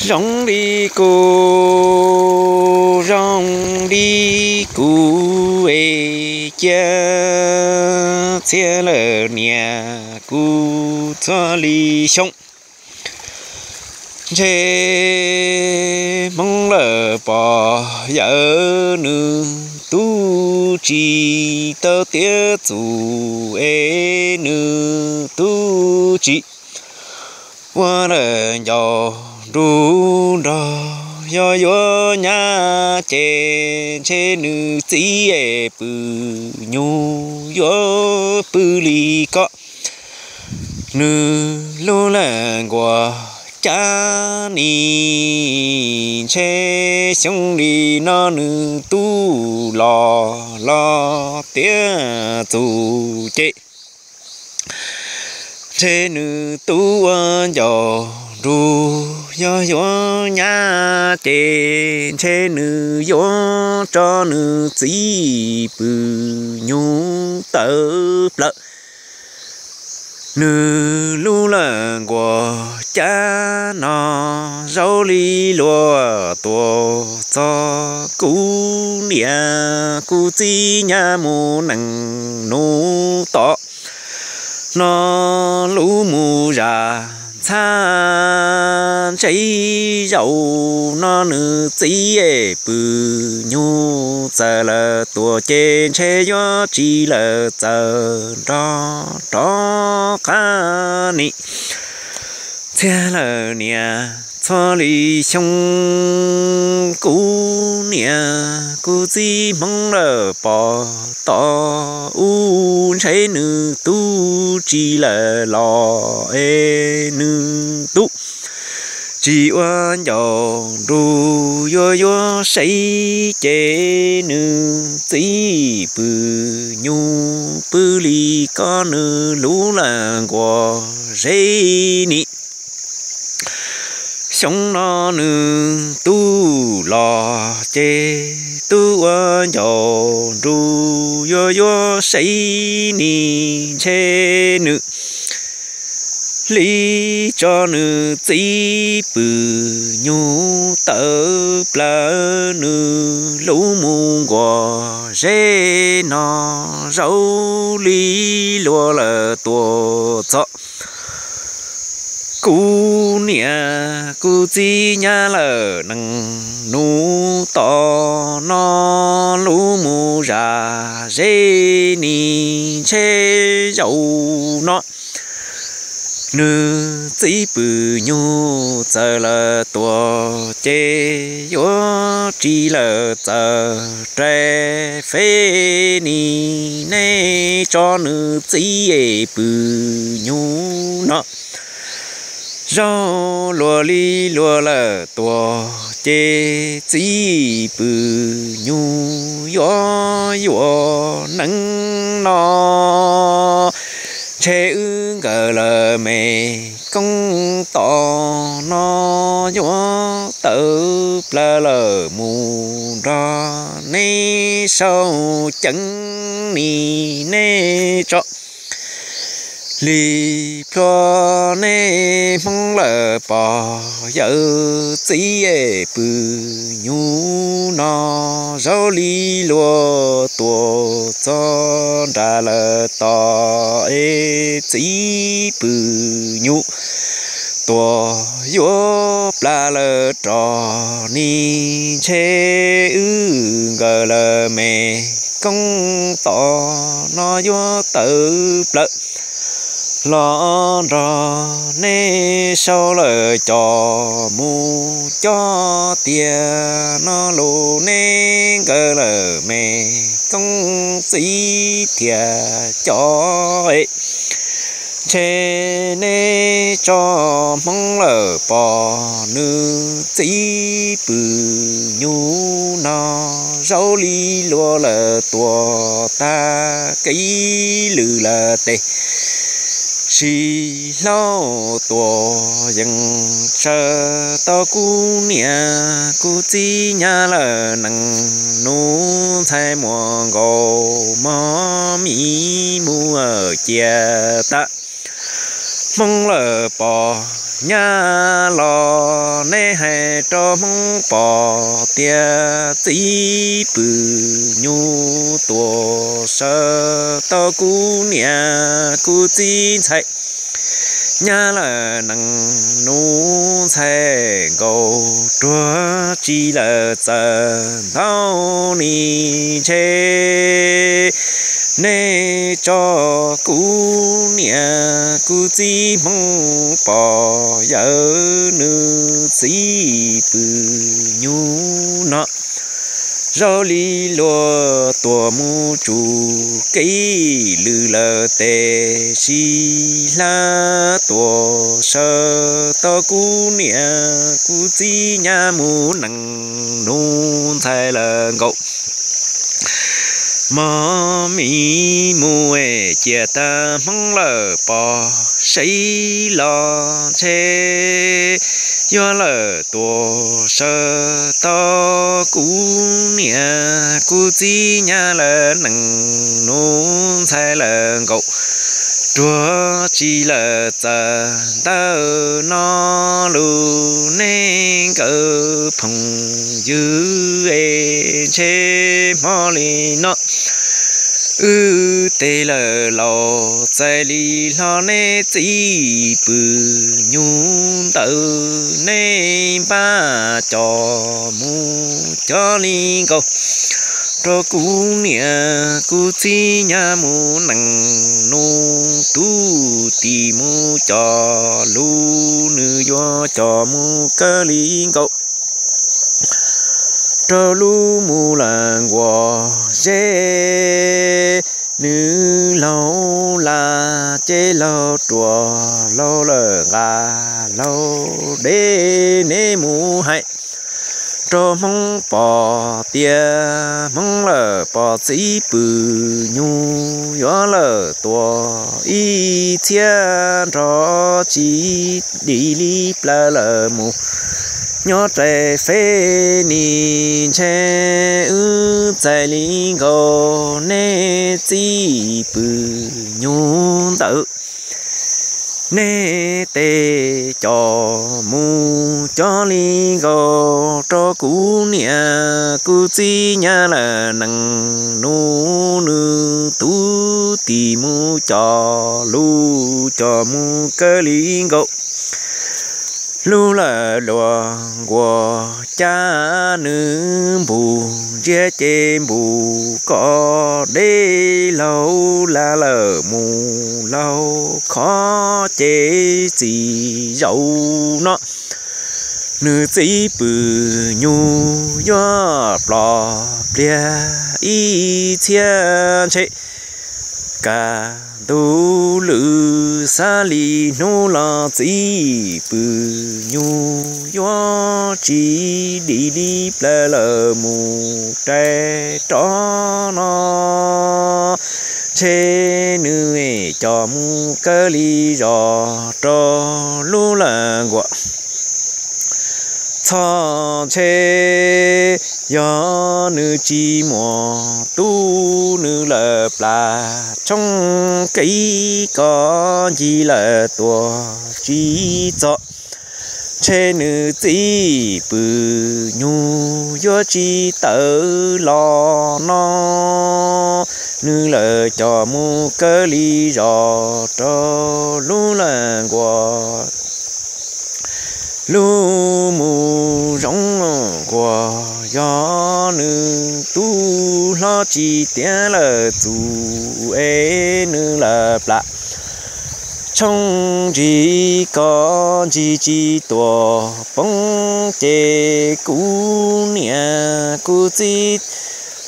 Zoo li kuv, zoo li kuv es cia txhia lawm niam kuv txhua li xyoo. Ntshe Hmoob lawm pog yawm nws tub tsis tau tiav txum es nws tub tsis ua lawm ncaus nruj nrog. Yog yuav nyab ces ntshe nws txiv es pw nyuj yuav pw li ko. Nws lub laj nkuas cab ni, ntshe xyoo li no nws tub los los tiav txum ces ntshe nws tub ua ncaus nruj. Yog yuav nyab ces ntshe nws yuav tso nws txiv pw nyuj tawv plaws. Nws lub laj nkuas cab no zaub li luag tuaj txog kuv niam kuv txiv nyab mus nees nus tom no lub mus zam ntxhab ntshe zaum no nws txiv es pw nyuj txawm lawm tuaj ces ntshe yuav tsis lawm txawm nrog rov qab ni. Txhia lawm niam txhua li xyoo, kuv niam kuv txiv Hmoob lawm pog tom ub ntshe nws tub tsis lawm los es nws tub tsis ua ncaus nruj. Yuav yuav saib ces nws txiv pw nyuj pw li ko nws lub laj nkuas ze ni. Xyoo no nws tub los ces tub ua ncaus nruj. Yuav yuav saib ni ntshe nws li tso nws txiv pw nyuj tawv plaws. Nws lub mus nkuas ze no zaub li luag lawm tuaj txog kuv niam kuv txiv nyab lawm nees nus tom no lub mus zam ze ni ntshe zaum no nws txiv pw nyuj txawm lawm tuaj ces yuav tsis lawm txawm rais feb ni. Nej tso nws txiv es pw nyuj no zaub luag li luag lawm tuaj ces txiv pw nyuj yuav yuav neeb no ntshe wb nkawd lawm me koob tos no yuav tawv plaws lawm mus nrog nej sau ceev ni. Nej tso li plhuav nej Hmoob lawm pog yawm txiv es pw nyuj no zaub li luag tuaj txog nram lawm tom es txiv pw nyuj tuaj yuav plas lawm rov ni ntshe wb nkawd lawm me koob tos no yuav tawv plaws los nrog nej sau lawm cov mus coj tiag no los nej nkawd lawm me koob txiv thiab cov es ntshe nej tso Hmoob lawm pog nws txiv pw nyuj no zaub li luag lawm tuaj tag kev lwm lawm tes sis hlaub tuaj yees tsaws tau kuv niam kuv txiv nyab lawm nees nus ntxhais muaj nkaus mog mi mus cia tag Hmoob lawm pog nyab los nej hais rau Hmoob pom tias txiv pwm nyuj tuam saw tau kuv niam kuv txiv ntxhais nyab lawm nees nus ntxhais nkaus ruag tsi lawm txawm ntau ni ntshe nej tso kuv niam kuv txiv Hmoob pom yawm nws txiv pwm nyuj no. Zoo li luag tuam mus tsum kev lwm lawm tes sib hlab tuam saw tau kuv niam kuv txiv nyab mus nees nus ntxhais lawm nkaus. Mog mis mus es ciam tag Hmoob lawm pom saib los ntshe yuav lawm tuam saw tau kuv niam kuv txiv nyab lawm nees nus ntxhais lawm nkaus ruag tsi lawm txawm ntawm no lus nej nkawd phooj ywg es ntshe hmo li no wb tej lawm laus txais li hlo nej txiv pwm nyuj ntawd nej npaj coj mus coj li nkaus rau kuv niam kuv txiv nyab mus nees nus tub tim mus coj lus nws yuav coj mus kawg li nkaus rau lub mus lawm nkuaj zeb. Nws laug las ces laug ruam laug lawm nqa laug deb nej mus hais rau Hmoob pom tias Hmoob lawm pom txiv pwm nyuj yuav lawm tuam ib txhiab nrov tsis dim li plaws lawm mus nyob rais feb ni ntshe wb txais li nkaus nej txiv pwm nyuj ntawd nej tej coj mus coj li nkaus rau kuv niam kuv txiv nyab lawm nees nus nws tub tim mus coj lus coj mus kawg li nkaus lub lawm luag nkuaj cab nws npus ntsiab ces npus koj deb laug las lawm mus laug khov ces txij zaum no nws txiv pwm nyuj yuav ploj pliag ib txhiab ntshe kaj ntug lwm xav li hnub los txiv pwm nyuj yuav tsis dim li plaws lawm mus rais rov no ntshe nws coj mus kawg li zos rau lub lawm nkuaj txhoj ntshe yog nws tsis muaj tub nws lawm plas tshooj kev koj ncig lawm tuaj tsis txog ntshe nws txiv pwm nyuj yuav tsis tawm los no nws lawm coj mus kawg li zos rau lub lawm nkuaj lub mus zoo nkuaj yog nws tub hlob tsis tiav lawm txuj es nws lawm plas tshooj ntsig koj ncig tsis tuaj poob ces kuv niam kuv txiv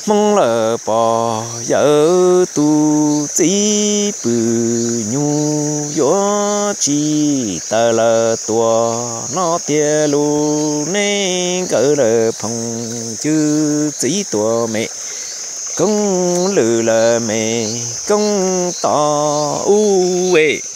Hmoob lawm pom yawm tus txiv pwm nyuj yuav tsis tawm lawm tuaj no tiag lus nej nkawd lawm phooj ywg txiv tuam me koob lwm lawm me koob tom ub es